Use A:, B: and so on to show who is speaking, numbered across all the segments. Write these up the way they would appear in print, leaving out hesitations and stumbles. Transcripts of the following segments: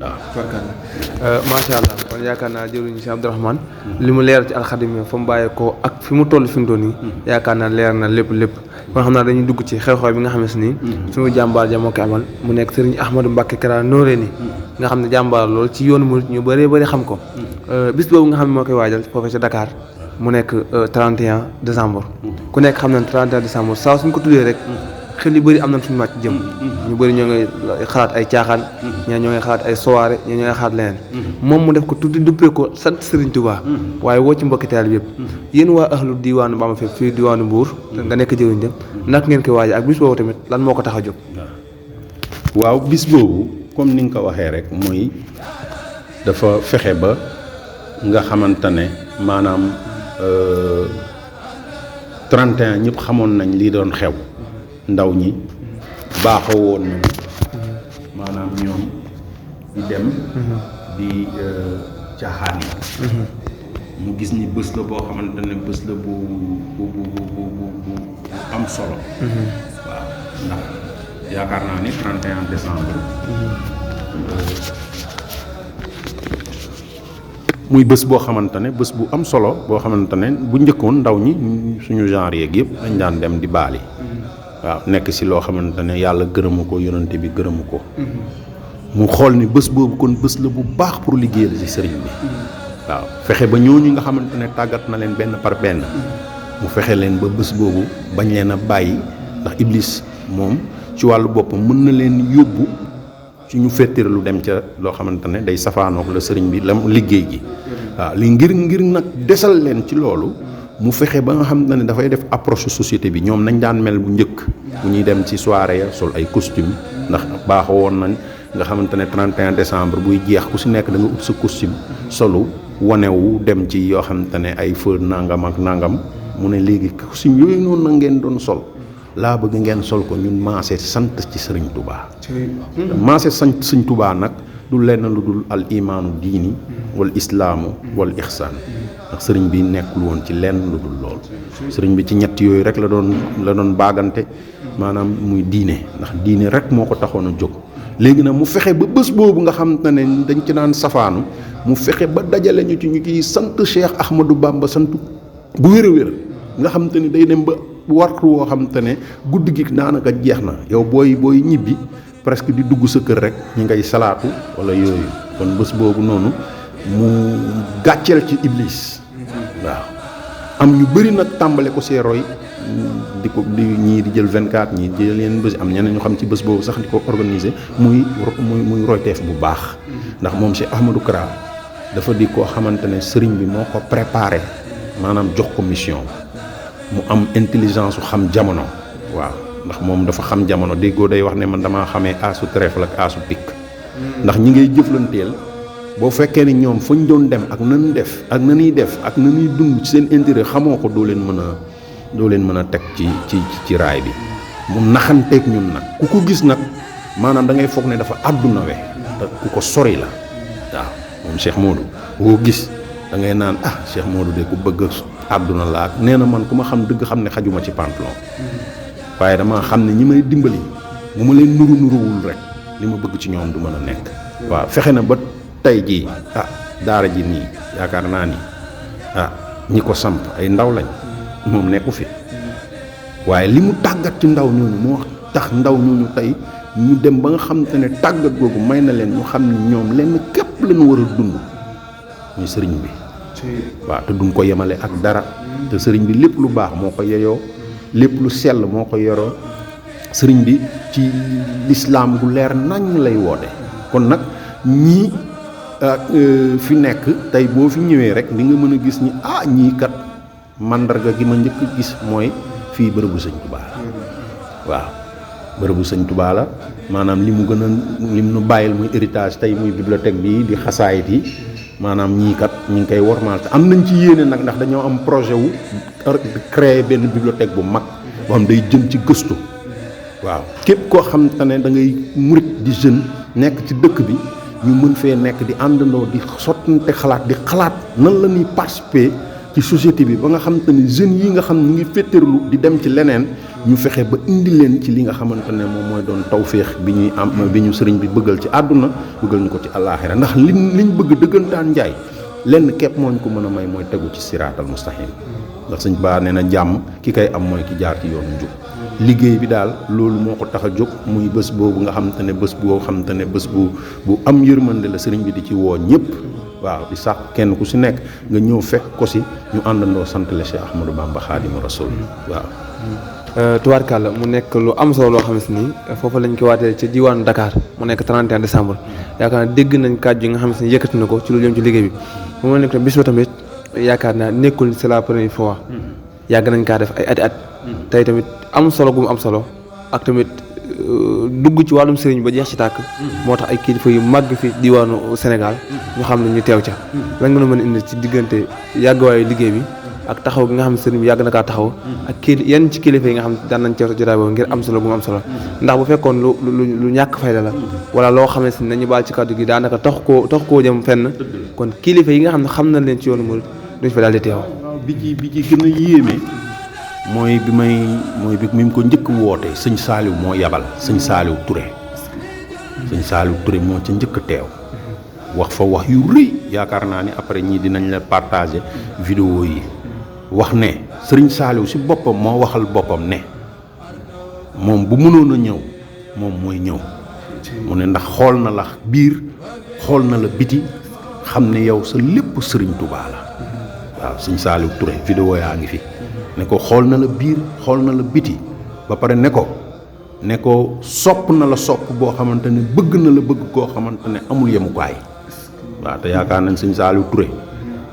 A: waaw
B: barkalla macha allah kon yaakaar naa jëruñu si Abdourahmane li mu leer ci alxadim fa mu bàyyeekoo ak fi mu toll fi mu toll nii yaakaar naa leer na lépp kon xam naa dañuy dugg ci xew-xew bi nga xam ne suñu jàmbaar ja moo koy amal mu nekk Serigne Ahmadou Mbacké Kara Noreyni nga xam ne jàmbaar lool ci yoonu murid ñu bëree xam ko bis boobu nga xam ne moo koy waajal foofu ca Dakar mu nekk 31 décembre ku nekk xam na 31 décembre saa suñ ko tuddee rek xel yu bëri am nañ suñu màcc jëm ñu bëri ñoo ngi xalaat ay caaxaan ñaa ñoo ngi xalaat ay soirée ñaa ñoo ngi xalaat leneen moom mu def ko tuddi duppee ko sant Serigne Touba waaye woo ci mbokki taal bi yëpp yéen waa ahlu diwaanu Bamba fépp fii diwaanu Mbour nga nekk jëriñ dem naka ngeen koy waaje ak bis boobu tamit lan moo ko tax a jóg
A: waaw bis boobu comme ni nga ko waxee rek mooy dafa fexe ba nga xamante ne maanaam 31 ñëpp xamoon nañ lii doon xew ndaw ñi baaxoo woon nañu maanaam ñoom di dem di caaxaan yi mu gis ni bés la boo xamante ne bés la bu am solo waaw ndax yaakaar naa ni 31 décembre muy bés boo xamante ne bés bu am solo boo xamante ne bu njëkkoon ndaw ñi suñu genre yeeg yëpp dañ daan dem di baali waaw nekk ci loo xamante ne yàlla gërëmu ko yonante bi gërëmu ko mu xool ni bés boobu kon bés la bu baax pour liggéeyal ci sëriñ bi waaw fexe ba ñooñu nga xamante ne tàggat na leen benn par benn mu fexe leen ba bés boobu bañ leen a bàyyi ndax iblis moom ci wàllu boppam mën na leen yóbbu ci ñu féeteer lu dem ca loo xamante ne day safaanook la sëriñ bi la liggéey gi waaw li ngir nag desal leen ci loolu mu fexe ba nga xamante ne dafay def approche société bi ñoom nañ daan mel bu njëkk bu ñuy dem ci soirée ya sol ay costume ndax baaxoo woon nañ nga xamante ne 31 décembre buy jeex ku si nekk da nga ut sa costume solu wanewu dem ci yoo xamante ne ay feu nangam ak nangam mu ne léegi costume yooyu noonu na ngeen doon sol laa bëgg ngeen sol ko ñun maase sant ci sëriñ Touba maase sant sëriñ Touba nag du lenn lu dul al imaanu diini wal islaamu wal ixsaan ndax sëriñ bi nekkul woon ci lenn lu dul lool sëriñ bi ci ñett yooyu rek la doon baagante maanaam muy diine ndax diine rek moo ko taxoon a jóg léegi nag mu fexe ba bés boobu nga xam ne dañ ci daan safaanu mu fexe ba dajale ñu ci ñu ciy sant Cheikh Ahmadou Bamba sant bu wér nga xam te ni day dem ba wartu woo xam te ne guddi gi daanaka jeex na yow booy ñibbi presque di dugg sa kër rek ñi ngay salaatu wala yooyu kon bés boobu noonu mu gàcceel ci iblis waaw am ñu bëri nag tàmbale ko see roy di ñii di jël 24 ñii di jël yeneen bés am ñeneen ñu xam ci bés boobu sax di ko organiser muy royteef bu baax ndax moom Cheikh Ahmadou Kara dafa di koo xamante ne sëriñ bi moo ko préparé maanaam jox ko mission mu am intelligence su xam jamono waaw ndax moom dafa xam jamono déggoo day wax ne man damaa xamee aasu trèfle ak aasu pik ndax ñi ngay jëflanteel boo fekkee ni ñoom fañ doon dem ak nañuy def ak nañuy dund ci seen intérêt xamoo ko doo leen mën a teg ci raay bi mu naxanteeg ñun nag ku ko gis nag maanaam da ngay foog ne dafa àdduna we te ku ko sori la waaw moom Cheikh Modou boo gis da ngay naan Cheikh Modou de ku bëgg àdduna la ak nee na man ku ma xam dëgg xam ne xajuma ci pantalon waaye dama xam ne ñi may dimbali bu ma leen nuruwul rek li ma bëgg ci ñoom du mën a nekk waaw fexe na ba tey jii daara ji nii yaakaar naa ni ñi ko samp ay ndaw lañ moom nekku fi waaye li mu tàggat ci ndaw ñooñu moo tax ndaw ñooñu tey ñu dem ba nga xam te ne tàggat googu may na leen ñu xam ne ñoom lenn képp lañu war a dund muy sëriñ bi waaw te duñ ko yemale ak dara te sëriñ bi lépp lu baax moo ko yeyoo lépp lu sell moo ko yoroo sëriñ bi ci lislaam gu leer nañ lay woote kon nag ñii fi nekk tey boo fi ñëwee rek di nga mën a gis ni ñii kat mandarga gi ma njëkk gis mooy fii bërëbu sëñ Touba la waaw bërëbu sëñ Touba la maanaam li mu nu bàyyil muy héritage tey muy bibliothèque bi di xasaayit yi maanaam ñii kat ñu ngi koy wormaal te am nañ ci yéene nag ndax dañoo am projet wu créer benn bibliothèque bu mag boo xam day jëm ci gëstu waaw képp koo xam te ne da ngay murit di jeune nekk ci dëkk bi ñu mën fee nekk di àndandoo di sottante xalaat di xalaat nan la ñuy participer ci société bi ba nga xam te ne jeunes yi nga xam ñu ngi féttéerlu di dem ci leneen ñu fexe ba indi leen ci li nga xamante ne moom mooy doon tawféex bi ñuy am bi ñu sëriñ bi bëggal ci àdduna bëggal ñu ko ci àllaaxira ndax liñ bëgg dëggantaan njaay lenn képp moo ñu ko mën a may mooy tegu ci siraatal mustaqim ndax sëñ Ba nee na jàmm ki kay am mooy ki jaar ci yoonu njub liggéey bi daal loolu moo ko tax a jóg muy bés boobu nga xamante ne bés boo xamante ne bés bu am yërmande la sëriñ bi di ci woo ñëpp waaw di sax kenn ku si nekk nga ñëw fekk ko si ñu àndandoo santale Cheikh Ahmadou Bamba Xaadimu Rasuul waaw.
B: tubaarkàlla mu nekk lu am solo loo xam ne foofu lañ ko waatee ci diwaanu Dakar mu nekk 31 décembre yaakaar naa dégg nañ kàddu yi nga xam ne yëkkati na ko ci lu jëm ci liggéey bi mu nekk bis ba tamit yaakaar naa nekkul c'est la première fois yàgg nañ kaa def ay at tey tamit am solo gu mu am solo ak tamit dugg ci wàllum sëriñ ba jeex ci tàkk moo tax ay kilifa yu màgg fi diwaanu Sénégal ñu xam ne ñu teew ca lan nga mën a indi ci diggante yàgguwaayu liggéey bi ak taxaw gi nga xam ne sëriñ bi yàgg na kaa taxaw ak yenn ci kilifa yi nga xam ne daan nañ teew sa jotaay boobu ngir am solo gu mu am solo ndax bu fekkoon lu ñàkk fayda la wala loo xam ne nañu baal ci kàddu gi daanaka tax koo jëm fenn kon kilifa yi nga xam nañ leen ci yoonu murid duñ fa daal di teew.
A: bi ci gën a yéeme mooy bi mu ko njëkk woote sëñ Saaliw moo yabal sëñ Saaliw Touré moo ca njëkk teew wax fa wax yu rëy yaakaar naa ni après ñii dinañ la partager vidéo yi wax ne sëriñ Saaliw si boppam moo waxal boppam ne moom bu mënoon a ñëw moom mooy ñëw mu ne ndax xool na la biir xool na la biti xam ne yow sa lépp sëriñ Touba la waaw sëñ Saaliw Touré vidéo yaa ngi fi ne ko xool na la biir xool na la biti ba pare ne ko sopp na la sopp boo xamante ne bëgg na la bëgg koo xamante ne amul yemukaay waaw te yaakaar nañ sëñ Saaliw Touré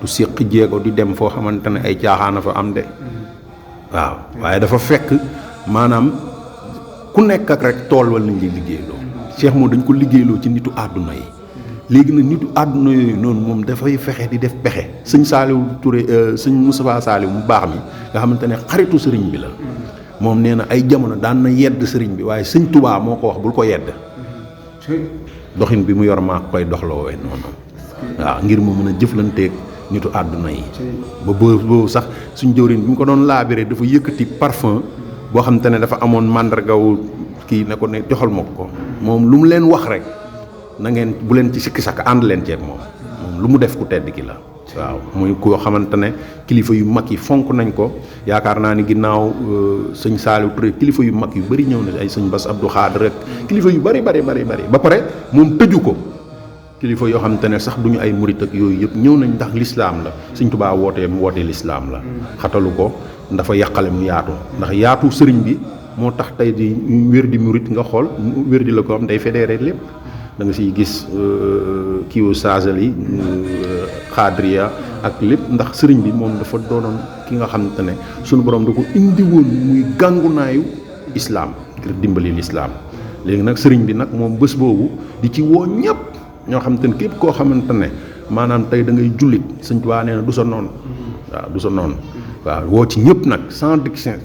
A: du séq jéego di dem foo xamante ne ay caaxaana fa am de waaw waaye dafa fekk maanaam ku nekk ak rek tool wala nañ li liggéeyloo Cheikh moo dañ ko liggéeyloo ci nitu àdduna yi léegi nag nitu àdduna yooyu noonu moom dafay fexe di def pexe sëñ Saaliw Touré sëñ Moustapha Saaliw mu baax mi nga xamante ne xaritu sëriñ bi la moom nee na ay jamono daan na yedd sëriñ bi waaye sëñ Touba moo ko wax bul ko yedd doxin bi mu yor maa koy doxloo wee noonu waaw ngir mu mën a jëflanteeg nitu àdduna yi ba boobu sax suñ jëwriñ bi mu ko doon laabiré dafa yëkkati parfum boo xamante ne dafa amoon màndargawu kii ne ko ne joxal ma ko moom lu mu leen wax rek na ngeen bu leen ci sikki sakk ànd leen ceeg moom lu mu def ku tedd ki la waaw muy koo xamante ne kilifa yu mag yi fonk nañ ko yaakaar naa ni ginnaaw sëñ Saaliw Touré kilifa yu mag yu bëri ñëw na ay sëñ Bass Abdou Khadre rek kilifa yu bëri ba pare moom tëju ko kilifa yoo xamante ne sax duñu ay murit ak yooyu yëpp ñëw nañ ndax lislaam la sëñ Tuubaa wootee lislaam la xatalu ko dafa yàqale mu yaatu ndax yaatu sëriñ bi moo tax tey di wér di murit nga xool wér di la ko am day fédéré lépp da nga siy gis kiiwu saasal yi xaadriya ak lépp ndax sëriñ bi moom dafa doonoon ki nga xamante ne sunu borom da ko indi woon muy gàngunaayu islaam ngir dimbali lislaam léegi nag sëriñ bi nag moom bés boobu di ci woo ñëpp ñoo xamante ne képp koo xamante ne maanaam tey da ngay jullit sëñ Tuubaa nee na du sa noonu waaw du sa noonu waaw woo ci ñëpp nag sans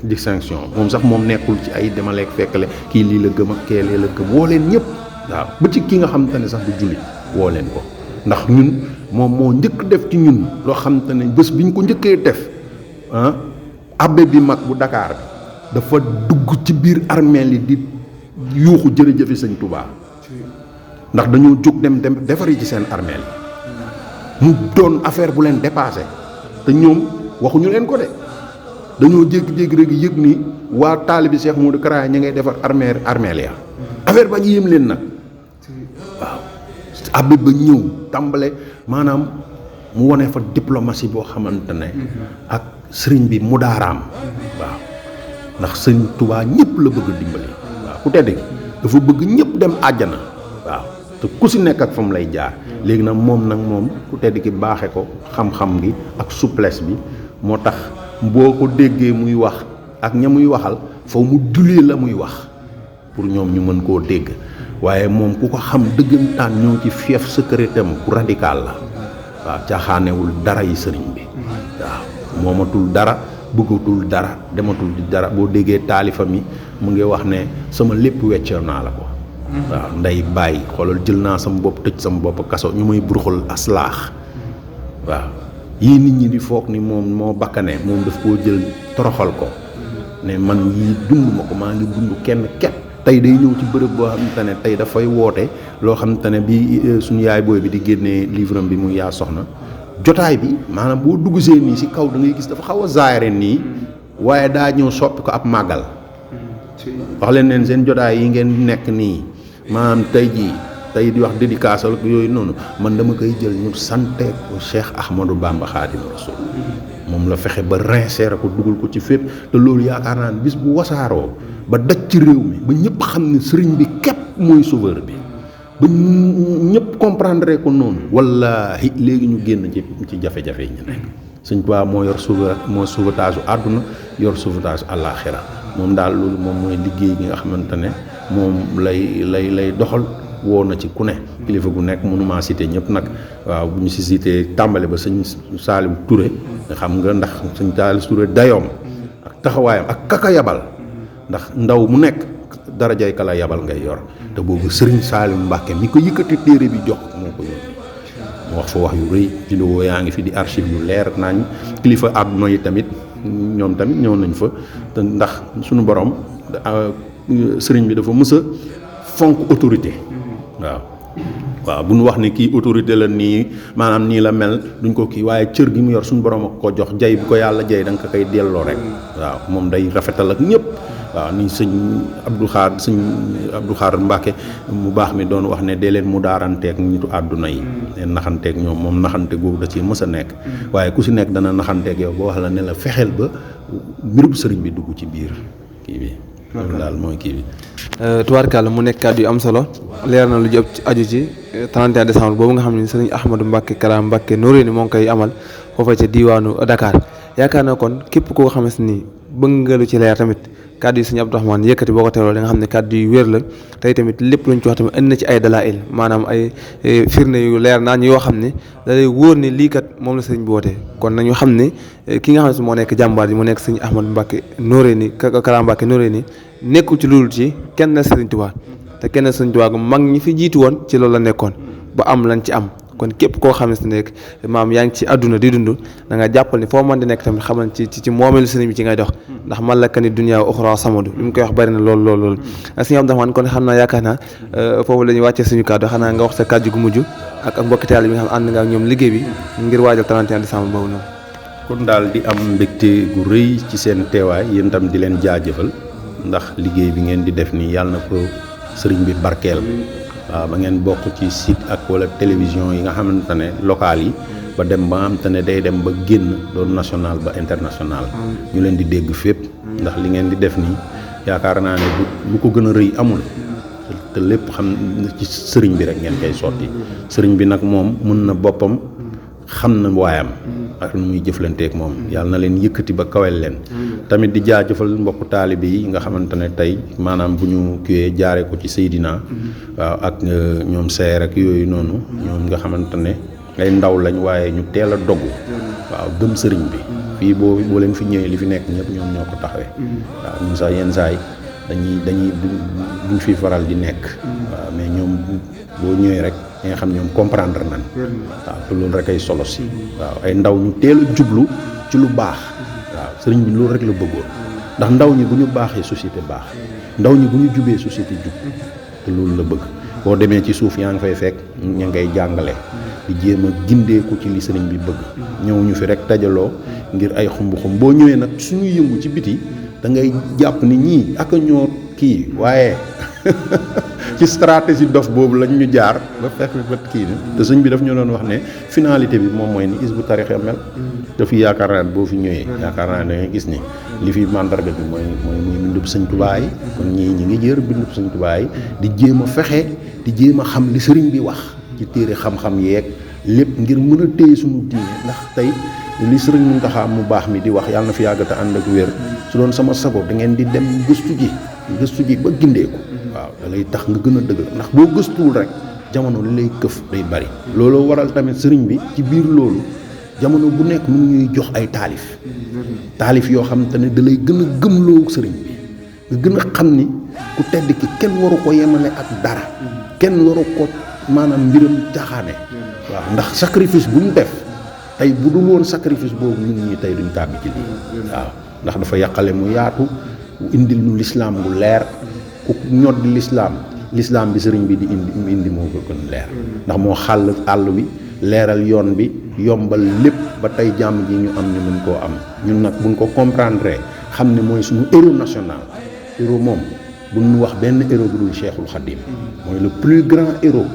A: distinction moom sax moom nekkul ci ay demaleek fekkale kii lii la gëm ak kee lee la gëm woo leen ñëpp waaw ba ci ki nga xamante ne sax du jullit woo leen ko ndax ñun moom moo njëkk def ci ñun loo xamante ne bés bi ñu ko njëkkee def abbé bi mag bu Dakar bi dafa dugg ci biir armeel yi di yuuxu jërëjëfi sëñ Touba ndax dañoo jóg dem defari ci seen armeel yi mu doon affaire bu leen dépassé te ñoom waxuñu leen ko de dañoo jékki-jékki rek yëg ni waa taalibi Cheikh Modou Kara ña ngay defar armeel ya affaire ba yéem leen nag waaw abbé ba ñëw tàmbale maanaam mu wone fa diplomatie boo xamante ne ak sëriñ bi mu daaraam waaw ndax sëriñ Touba ñëpp la bëgg dimbali waaw ku tedd dafa bëgg ñëpp dem àjjana waaw te ku si nekk ak fa mu lay jaar léegi nag moom ku tedd ki baaxe ko xam-xam gi ak souplesse bi moo tax boo ko déggee muy wax ak ña muy waxal foo mu dulee la muy wax pour ñoom ñu mën koo dégg waaye moom ku ko xam dëggantaan ñoo ci fief secrétam ku radical la waaw caaxaanewul dara yi sëriñ bi waaw moomatul dara bëggatul dara dematul di dara boo déggee taalifa mi mu ngi wax ne sama lépp weccoo naa la ko waaw nday bàyyi xoolal jël naa sama bopp tëj sama bopp kaso ñu may buruxal aslaax waaw yii nit ñi di foog ni moom moo bakkane moom daf koo jël toroxal ko ne man yii dund ma ko maa ngi dund kenn ket tey day ñëw ci bërëb boo xamante ne tey dafay woote loo xamante ne bi suñu yaay booy bi di génnee livre am bi muy yaa soxna jotaay bi maanaam boo dugg see nii si kaw da ngay gis dafa xaw a zaare nii waaye daa ñëw soppi ko ab màggal wax leen seen jotaay yi ngeen nekk nii maanaam tey jii tey di wax dédicace ak yooyu noonu man dama koy jël ñu sante ko Cheikh Ahmadou Bamba Xaadimu Rasuul moom la fexe ba rinseere ko dugal ko ci fépp te loolu yaakaar naa ne bis bu wasaaroo ba daj ci réew mi ba ñëpp xam ne sëriñ bi képp mooy sauveur bi ba ñëpp comprendre ko noonu wallaahi léegi ñu génn ci jafe-jafe yi ñu nekk Sëñ Tuubaa moo yor sauvetage u àdduna yor sauvetage àllaaxira moom daal loolu moom mooy liggéey gi nga xamante ne moom lay doxal woo na ci ku ne kilifa gu nekk mënuma cité ñëpp nag waaw bu ñu si cité tàmbale ba sëñ Saliou Touré nga xam nga ndax sëñ Saliou Touré dayoom ak taxawaayam ak kaka yabal ndax ndaw mu nekk darajay kala yabal ngay yor te boobu sëriñ Saliou Mbacke mi ko yëkkati téere bi jox moo ko yónni mu wax fa wax yu rëy vidéo yaa ngi fi di archive yu leer nañ kilifa àdduna yi tamit ñoom tamit ñëw nañ fa te ndax suñu borom sëriñ bi dafa mës a fonk autorité waaw bu ñu wax ne kii autorité la nii maanaam nii la mel duñ ko kii waaye cër gi mu yor suñu borom ak ko jox jay bu ko yàlla jay da nga ko koy delloo rek waaw moom day rafetal ak ñëpp waaw ni sëñ Abdou Khadr Mbacke mu baax mi doon wax ne dee leen mu daaranteeg nitu àdduna yi leen naxanteeg ñoom moom naxante googu da ci mës a nekk waaye ku si nekk dana naxanteeg yow ba wax la ne la fexeel ba mbirub sëriñ bi dugg ci biir kii bi loolu daal mooy kii bi
B: tubaarkàlla mu nekk kàddu yu am solo leer na lu jëm ci aju ci 31 décembre boobu nga xam ne sëriñ Ahmadou Mbacke Kara Mbacke Noreyni moo ngi koy amal foofa ca diwaanu Dakar yaakaar na kon képp koo xamante ni bëgg nga lu ci leer tamit kàddu yi sëriñ Abdourahmane yëkkati boo ko teewloo da nga xam ne kàddu yu wér la tey tamit lépp luñ ci wax tamit indi na ci ay dalaa'il maanaam ay firnde yu leer naan yoo xam ne da lay wóor ne lii kat moom la sëriñ bi wootee kon nañu xam ne ki nga xam ne moo nekk jàmbaar ji mu nekk sëriñ Ahmadou Mbacke Noreyni Kara Mbacke Noreyni nekkul ci loolu ci kenn la Sëriñ Tuubaa te kenn Sëriñ Tuubaa mag ñi fi jiitu woon ci loolu la nekkoon ba am lañ ci am kon képp koo xam ne si nekk maam yaa ngi ci àdduna di dund da nga jàppal ni foo mën di nekk tamit xamal ci moomeelu sëriñ bi ci ngay dox ndax man la kani dunya uxra samadu li mu koy wax bari na lool Sëriñ Abdourahmane kon xam naa yaakaar naa foofu la ñuy wàccee suñu kàddu xanaa nga wax sa kàddu gu mujj ak mbokki taal bi nga xam ànd nga ak ñoom liggéey bi ngir waajal 31 décembre boobu noonu.
A: kon daal di am mbégte gu rëy ci seen teewaay yéen tam di leen jaajëfal ndax liggéey bi ngeen di def nii yàlla na ko sëriñ bi barkeel waaw ba ngeen bokk ci site ak wala télévision yi nga xamante ne local yi ba dem ba nga xamante ne day dem ba génn doon national ba international ñu leen di dégg fépp ndax li ngeen di def nii yaakaar naa ne lu ko gën a rëy amul te lépp xam ci sëriñ bi rek ngeen koy sotti sëriñ bi nag moom mën na boppam xam na waayam ak nu muy jëflanteek moom yàlla na leen yëkkati ba kawel leen tamit di jaajëfal mbokku taalibe yi nga xamante ne tey maanaam bu ñu kiwee jaare ko ci Seydina waaw ak ñoom seer ak yooyu noonu ñoom nga xamante ne ay ndaw lañ waaye ñu teel a dogu waaw gëm sëriñ bi fii boo leen fi ñëwee li fi nekk ñëpp ñoom ñoo ko taxawee waaw ñun sax yenn saay dañuy duñ fi faral di nekk waaw mais ñoom boo ñëwee rek da nga xam ñoom comprendre nañ waaw te loolu rek ay solo si waaw ay ndaw ñu teel a jublu ci lu baax waaw sëriñ bi loolu rek la bëggoon ndax ndaw ñi bu ñu baaxee société baax ndaw ñi bu ñu jubee société jub te loolu la bëgg boo demee ci suuf yaa ngi fay fekk ña ngay jàngale di jéem a gindeeku ci li sëriñ bi bëgg ñëwuñu fi rek dajaloo ngir ay xumb-xumb boo ñëwee nag suñu yëngu ci biti da ngay jàpp ni ñii ak ñoo kii waaye ci stratégie dof boobu lañ ñu jaar ba fekk ba kii na te sëñ bi daf ñu doon wax ne finalité bi moom mooy ni Hizbut Tarqiyyah mel te fi yaakaar naa ne boo fi ñëwee yaakaar naa ne da ngay gis ni li fi mandarga bi mooy bindub sëñ Tuubaa yi kon ñii ñi ngi jër bindub sëñ Tuubaa yi di jéem a fexe di jéem a xam li sëriñ bi wax ci téere xam-xam yeeg lépp ngir mën a téye suñu diine ndax tey li sëriñ Muntaxa mu baax mi di wax yàlla na fi yàgg te ànd ak wér su doon sama sago da ngeen di dem gëstu ji ba gindeeku waaw da lay tax nga gën a dëgër ndax boo gëstuwul rek jamono li lay këf day bari looloo waral tamit sëriñ bi ci biir loolu jamono bu nekk mu ngi ñuy jox ay taalif yoo xam te ne da lay gën a gëmloo sëriñ bi nga gën a xam ni ku tedd ki kenn waru ko yemale ak dara kenn waru ko maanaam mbiram caaxaane waaw ndax sacrifice bu ñu def tey bu dul woon sacrifice boobu ñun ñi tey duñ tàbbi ci lii waaw ndax dafa yàqale mu yaatu indil nu lislaam gu leer ku ñod lislaam bi sëriñ bi di indi moo ko gën leer ndax moo xàll àll bi leeral yoon bi yombal lépp ba tey jàmm ji ñu am ñu mën koo am ñun nag buñ ko comprendre xam ne mooy suñu héros national héros moom bu ñu wax benn héros bu dul Cheikhul Khadim mooy le plus grand héros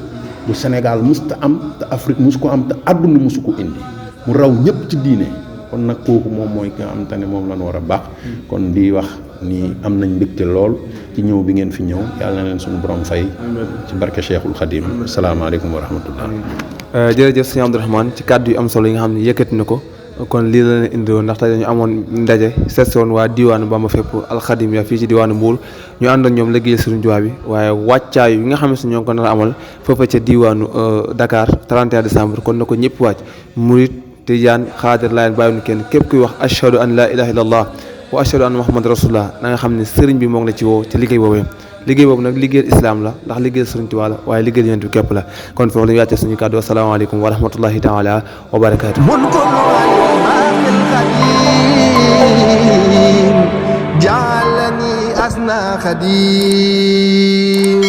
A: bu Sénégal musta am te Afrique mus ko am te àdduna musu ko indi mu raw ñëpp ci diine kon nag kooku moom mooy ki nga xam te ne moom lañ war a baax kon di wax ni am nañ mbégte lool ci ñëw bi ngeen fi ñëw yàlla na leen suñu borom fay ci barke Cheikhul Khadim asalaamaaleykum wa rahmatullah.
B: jërëjëf sëñ Abdourahmane ci kàddu yu am solo yi nga xam ne yëkkati na ko kon lii la leen indiwoon ndaxte dañu amoon ndaje seet woon waa diwaanu Bamba fépp alxadim ya fii ci diwaanu Mbour ñu àndoon ñoom liggéeyal Sëriñ Tuubaa bi waaye wàccaay yi nga xam ne ñoo ngi ko nar a amal foofa ca diwaanu Dakar 31 décembre kon na ko ñëpp wàcc murit tijaan xaadir laayeen bàyyiwuñu kenn képp kuy wax ashhadu an la ilaha illallah wa ashhadu anna muhammad rasulullah na nga xam ne sëriñ bi moo ngi la ci woo ci liggéey boobu nag liggéeyal islam la ndax liggéeyal Sëriñ Tuubaa la waaye liggéeyal yonent bi képp la kon foofu la ñu wàccee suñu kàddu asalaamaaleykum wa rahmatullahi taala wa barakaatu
C: جعلني أسنى خديم